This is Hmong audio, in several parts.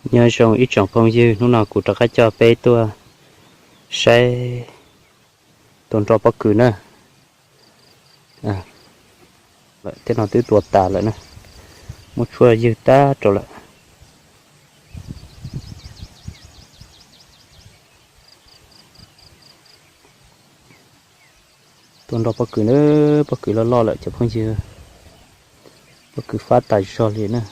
Nyob zoo ib tsoom phooj ywg, hnub no kuv rov qab coj peb tuaj saib tua nroj pob kws na. Lawm, tej no twb tua tas lawm na, muab tshuaj ywg tag rau lawm. Tua nroj pob kws na, pob kws loj loj lawm cov phooj ywg, pob kws fab tas zog li na.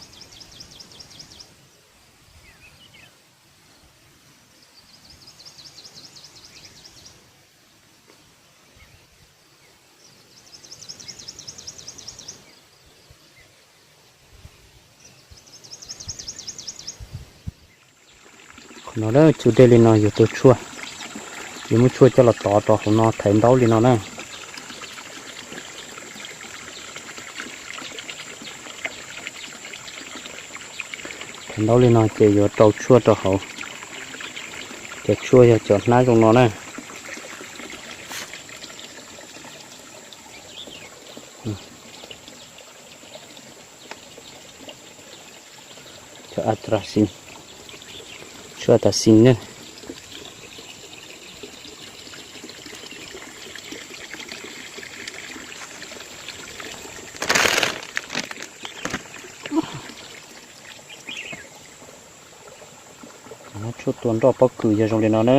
Qhov no, cug dej li no yuav tua tshuaj, yuav muab tshuaj coj los tov rau hauv no, thaiv ntaub li no na. Thaiv ntaub li no ces yuav rau tshuaj rau hauv. Cov tshuaj yog cov hnab zoo no na. Cov atrazin, tshuaj atrazin na. Tshuaj tua nroj pob kws yog zoo li no na.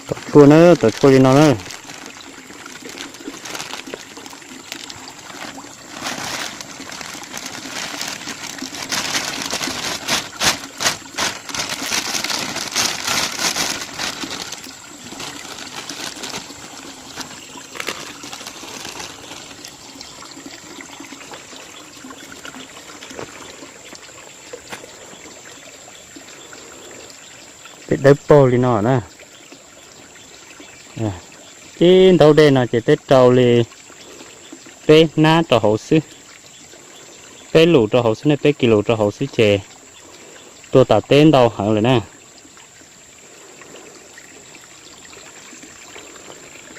Tov tshuaj na, tov tshuaj li no na. Peb dawb paug li no na. Ib ntaub dej no ces peb rau li peb hnab rau hauv xwb, peb lus rau hauv xwb ne, peb kis lus rau hauv xwb ces tua tas teb ntau heev lawm na.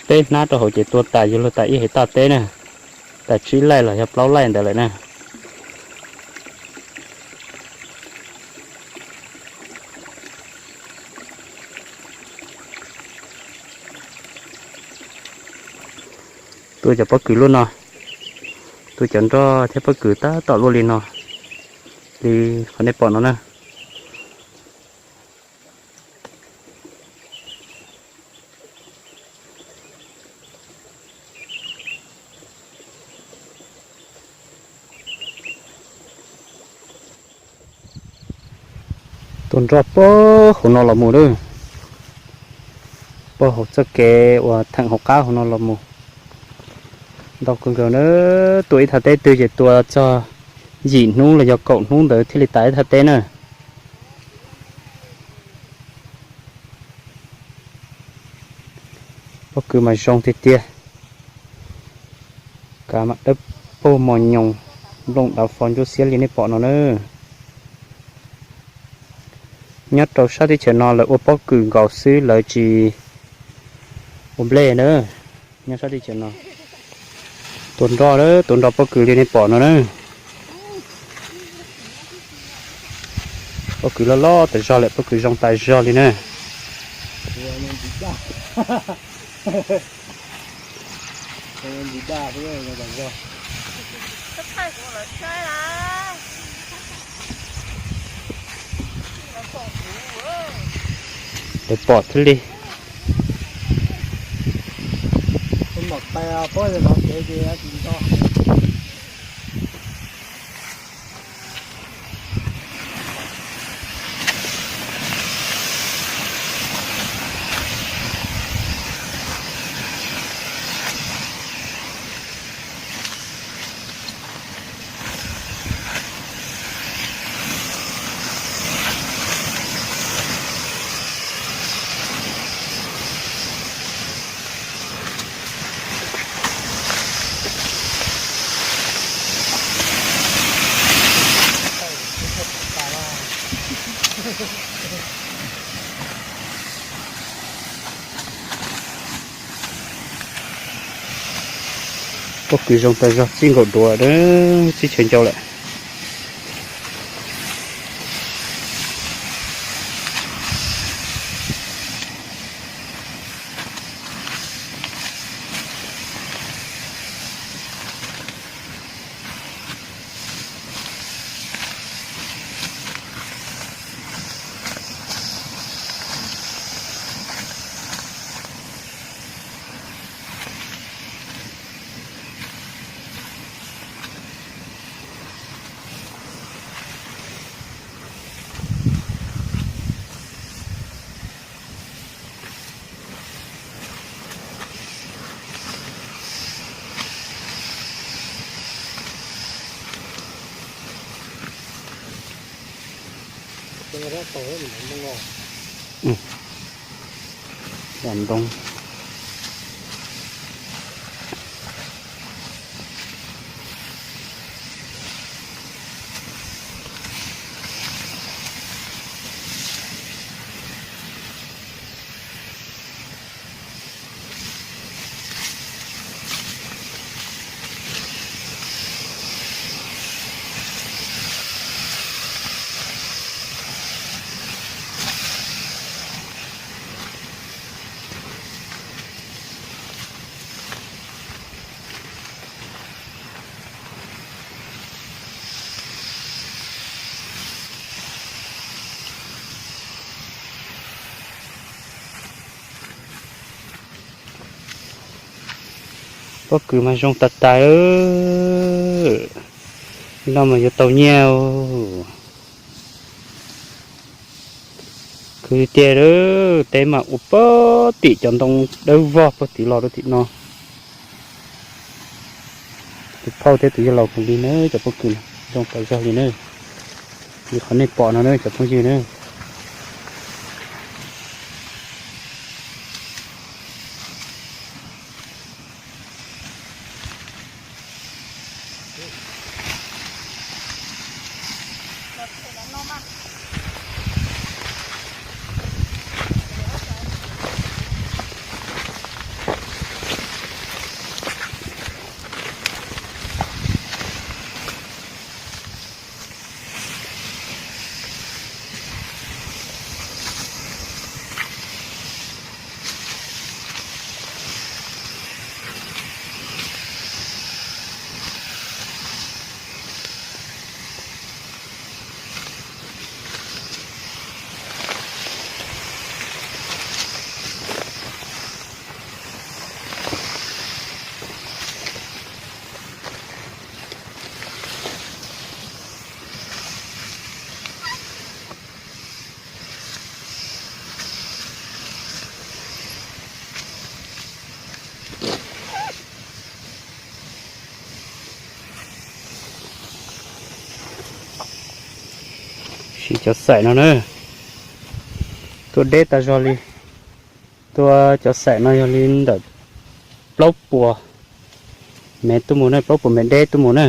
Peb hnab rau hauv ces tua tas yuav luag tas ib hais taj teb na, tas tsib laij los yog plaub laij ntawd lawm na. Tua cov pob kws luaj no, tua cov nroj thiab pob kws tab tom luaj li no, li qhov nej pom no na. Tua nroj puag hauv no los mus lawm, puag hauv txoj kev uas theem hauv qab hauv no los mus. Ntau kawg nkaus na, tua ib thaj teb twg ces tua txog yim hnub los yog kaum hnub ntawd thiaj li tas ib thaj teb na. Pob kws mas zoo tiag tiag, kav mam dawb paug mos nyoos, nplooj dav fo ntsuab xiab li nej pom no na. Nyob rau sab teb chaws no lawv ua pob kws nkaus xwb, lawv tsis ua nplej na. Nyob sab teb chaws no tua nroj, tua nroj pob kws li nej pom no na. Pob kws loj loj tas zog lawm, pob kws zoo tas zog li na. Lawv pom thiaj li. Pob kws zoo tas zog, txij nkaus duav, txij chaw ncau lawm. Ntoo. Pob kws mas zoo tas tas. Li no mas yuav tau nyiaj. Khwv tiag, teb mas ua puag tim cov ntoo dawb vog puag tim los rau tim no. Tus phauj thiab tus yawg laus khwv li na, cov pob kws zoo tas zog li na. Li qhov nej pom no na cov phooj ywg na. Siv cov xaim no na, tua deb tas zog li. Tua cov xaim no yog li ntawm plaub puas mev tuaj mus na, plaub puas mev deb tuaj mus na.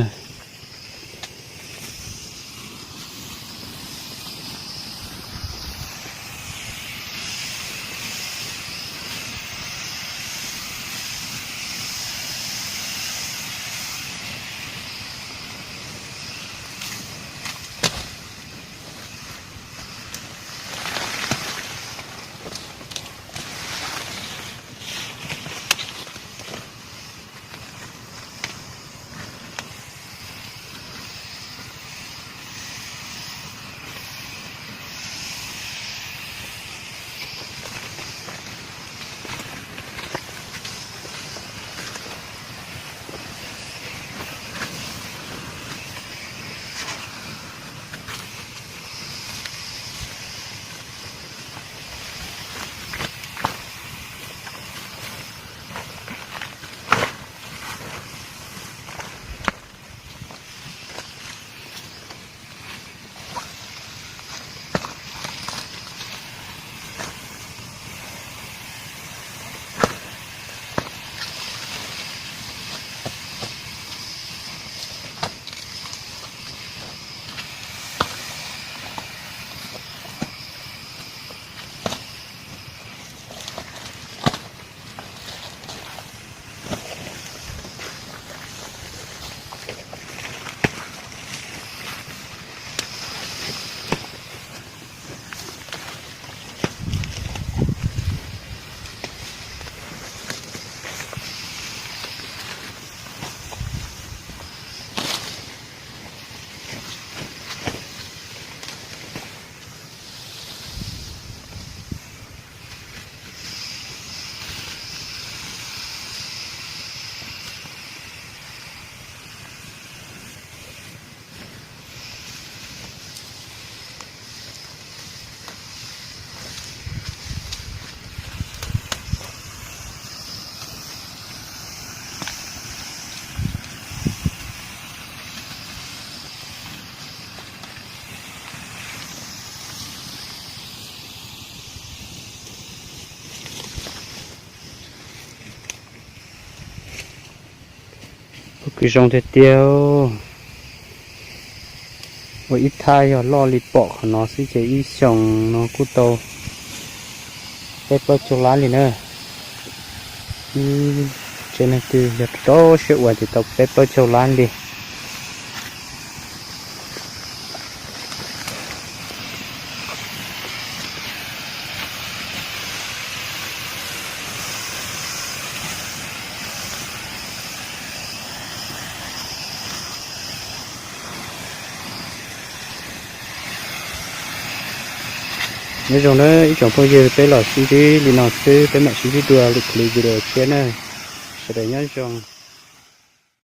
Zoo tiag tiag. Ua ib thaj yog loj li pom qhov no xwb ces ib xyoos no kuj tau peb plaub caug lab li na. Tsev neeg twg yog rau siab ua ces tau peb plaub caug lab li. Nyob zoo na ib tsoom phooj ywg, peb los sib ntsib li no xwb, peb mam sib ntsib dua lwm clip video tshiab na. Sawv daws nyob zoo.